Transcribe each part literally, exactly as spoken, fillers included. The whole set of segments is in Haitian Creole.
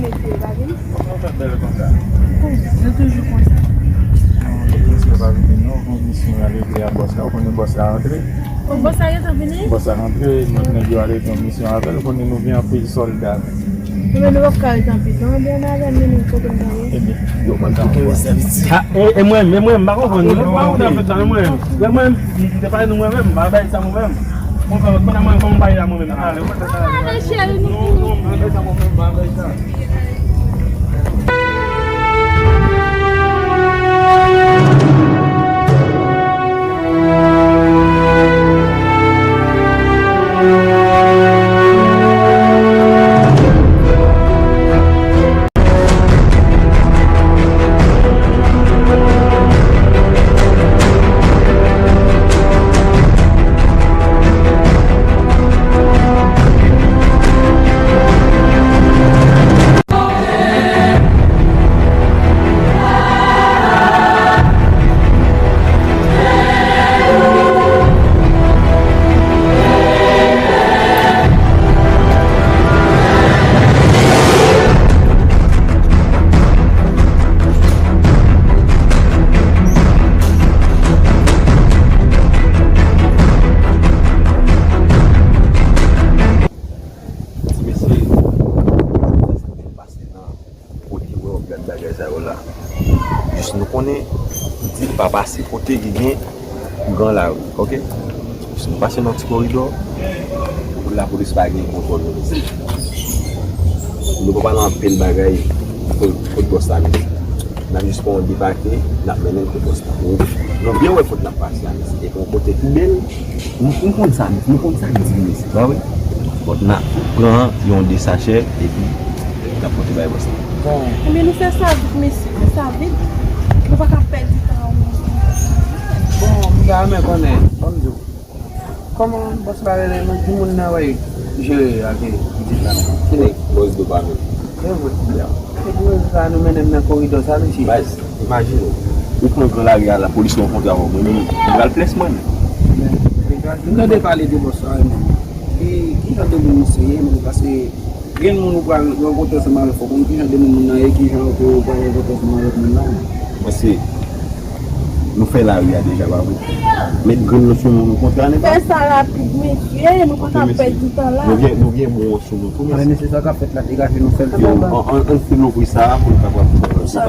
Mesye yo pa vini? Kòman w fè bèl konsa? Yo toujou konsa. Non, mesye yo pa vini non, gon misyon yo al regle a bòs la, ou konnen bòs la rantre. O, bòs la gentan vini? Bòs la rantre, nèg yo al regle yon misyon avè l, ou konnen nou gen anpil sòlda. Men nou p ap ka ret anpil non, ann ale, men nou kote n prale. Ebyen, yo konn sa. Ha, e, e mwen, e mwen, m pa konprann. Mwen pa konprann fèt la, e mwen. E mwen, m te pale nou mwen menm, m pa bay sa mwen menm. Mwen fè, pandan mwen, kòman m bay la mwen menm? Ale, mwen fè sa. Ale, cheri, nou. Non, non, m pa bay sa mwen menm, m pa bay sa. Ti mesye, sa te pase nan kote wè w ap gad bagay sa yo la. Jis nou konnen, di pa pase kote ki gen gran lari, oke? Jis nou pase nan ti koridò, lapolis pa gen kontwòl nou isit. Nou pa pale anpil bagay kot, kot bòs la menm. N ap jis pran yon depake, n ap mennen l kot bòs la. Nou, nou byen wè kot n ap pase a, mesye. E yon kote pi bèl. Nou, nou konn sa, nou konn sa k di, mesye, pa vre? Bon, n ap pran yon de sachè, epi n ap pote bay bòs la. Bon. Ebyen, nou fè sa vit, mesye, fè sa vit. Nou pa ka pèdi tan an. Bon, m ta renmen konnen, ban m di w. Kòman bòs la rele non? Ki moun nan wè jere ak pitit la? Ki nèg? Bòs Dopamin. Se vre. Ya. Se pou rezon sa nou mennen m nan koridò sa, mesye. Baz, imajine w. Ou pran gran lari a, lapolis rankontre avè w. Mwen menm, mwen pral plès mwen menm. Men, nou tande pale de bòs la, men. E ki jan de moun misye ye, men, paske Gen moun ou pral rankontre ansanm avè l, fò w konn ki jan de moun moun nan ye, ki jan ke ou pral rankontre ansanm avèk moun nan. Paske nou fè lari a deja, pa vre? Met grenn nan sou moun ou kontre a, nèg la. Fè sa rapid, mesye, nou pa ka pèdi tan la. Nou gen, nou gen bon sou nou tou, mesye. Mesye, sa k ap fèt la, degaje nou, fè l. Yo, an, an, ann fin louvri sa a pou nou kapab fè sa.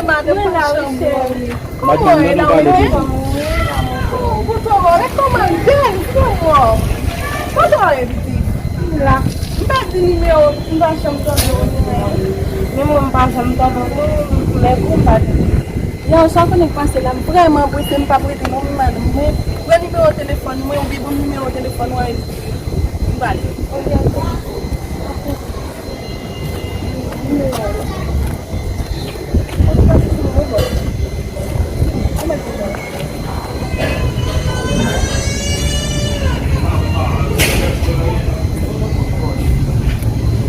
Madanm pa chanm mwen. Kòman w ye la, ou byen? Oh, kòman w ye? Kòman w ye? Kote w ye? Kote w ye, pitit? M la. M pèdi nimewo, m pa janm tande w. Men mwen, m pa janm tande w, non. Men kou m pa tande. Yo, sa w konnen k pase la, m vrèman prese, m p ap rete non, wi, madanm. Men, pran nimewo telefòn mwen, oubyen ban m nimewo telefòn ou a, epi m pale. Ok, ok.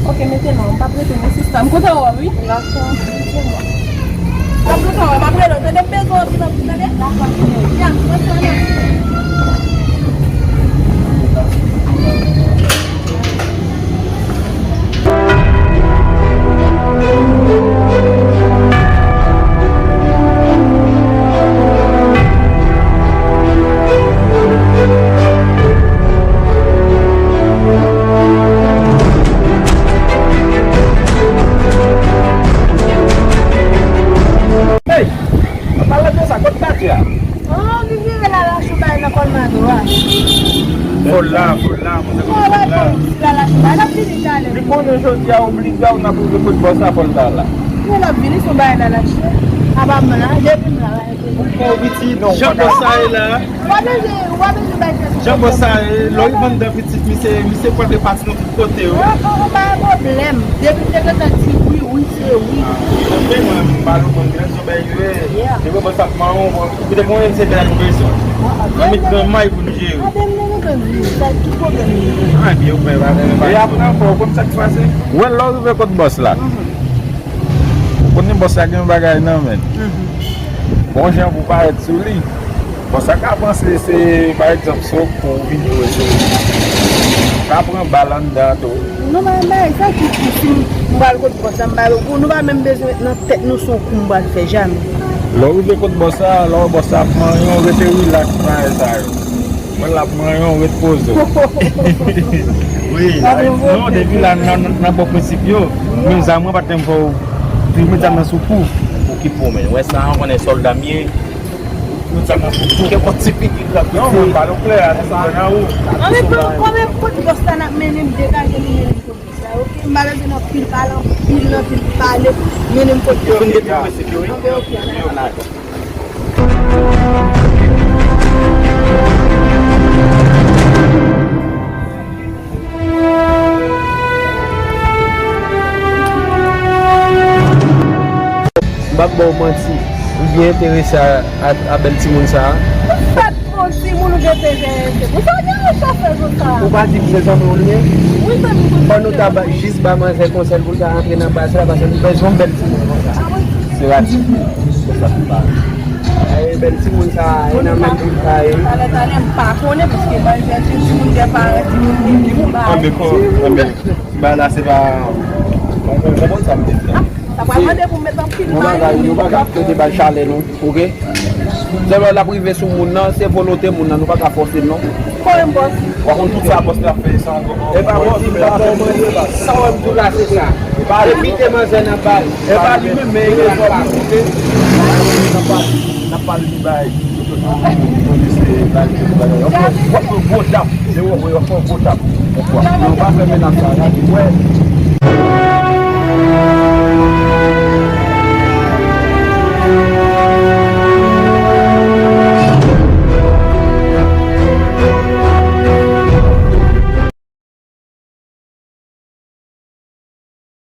Ok, mete non, m p ap rete non, sista. M kontan wè w, wi. Dakò. M p ap rete non, m ap rele w. Tande, m bezwen w anpil, anpil, tande? Dakò. Ya, mwen se yon Hey! An palan de sa, kot Nadya? Oh, li vire Lala Chou bay nan Colmado a. Fò l la, fò l la, monchè, fò l la. Lala Chou bay, l ap vini talè. Li konnen jodi a obliga w n ap rive kot bòs la, fò l ta la. Men l ap vini sou bay Lala Chou. Apa m la, depi m la, la, depi m la. Jan bòs sa ye la. W ap bezwen, w ap bezwen bay kèk. Jan bòs sa ye, lè w rive anndan pitit, misye, misye pral repati nan tout kote, wi. Oh, oh, oh, pa gen pwoblèm. Depi m te gentan di wi, wi, se wi. Ah, ok, mwen, m pa konprann byen jan bagay yo ye. Yeah. Depi bòs ap manyen w, ou te konnen se bagay ou bezwen. Ah, ah, nan mit gran may pou nou jere. Ah, ben, m te gentan di, sa ki pwoblèm li ye? Ah, byen, ou fè bagay, bagay. E apre ankò, ou konn sa k pase? Wè, lè w rive kot bòs la. Mhm. Ou konnen bòs la gen yon bagay nan men l. Mhm. Bon jan pou parèt sou li. Bòs la ka panse se, pa egzanp, se w k pou vin jwe sou li. Ou ka pran bal anndan tou. Non, men, men, sa ki pou si m pral kot bòs la, m pral, nou pa menm bezwen met nan tèt nou se yon kou m pral fè, jamè. Lè w rive kot bòs la, lè w wè bòs la ap manyen w, rete rilaks, pa fè sa yo. Mwen l ap manyen w, ret poze w. Wi, non, depi la, nan, nan, nan bon prensip yo, menm zam mwen pa t menm fè w, tou met zam nan sou kou. Okipe w, men. Wè sa, w konnen sòlda m ye. Met zam nan sou kou. Ke kòt ti pitit la, non, mwen pale w klè, a, sa nan ou. An menm tan, kòman kot bòs la n ap mennen m degaje nou mennen m kot bòs la, oke? M pa bezwen nan pil pale, anpil nan pil pale, mennen m kot bòs la. Yo fin depi w mesye yo, wi. Anben, oke. An dakò. M p ap ba w manti, m byen enterese a, a, a bèl timoun sa a. Ou fèt pou yon timoun ou gen enterese pou sa, ou gen yon chofè konsa. Ou pa di m se zanmi w li ye? Wi, zanmi m. Fò nou ta ba, jis ba manzè konsèy pou l ta rantre nan baz la, paske nou bezwen yon bèl timoun konsa. Se radyo. Konsa pou pa. E bèl timoun sa a, e nan men pou l ta ye. Talè, talè, m pa konnen, paske mwen jwenn timoun gen paran, timoun gen timoun. Anben, anben, bagay la se pa, ou konprann sa m te di a? Sa pral mande pou m met anpil bagay. Yon bagay, nou pa ka plede bay chalè nou, oke? Sèlman l ap rive sou moun nan, se volonte moun nan, nou pa ka fòse l non. Kòman bòs? Ou konn tout sa bòs la fè san. E pa bòs, m pa fè manje la. Sa w wè m di w la, se sa. Evite manzè nan baz. E pa li menm, men e pa li, oke? N ap pale, n ap pale de bagay. Polis te pale de bagay. W ap fè gwo tap. Se w ap fè gwo tap. Ou pa fè menas sa, gade, wè.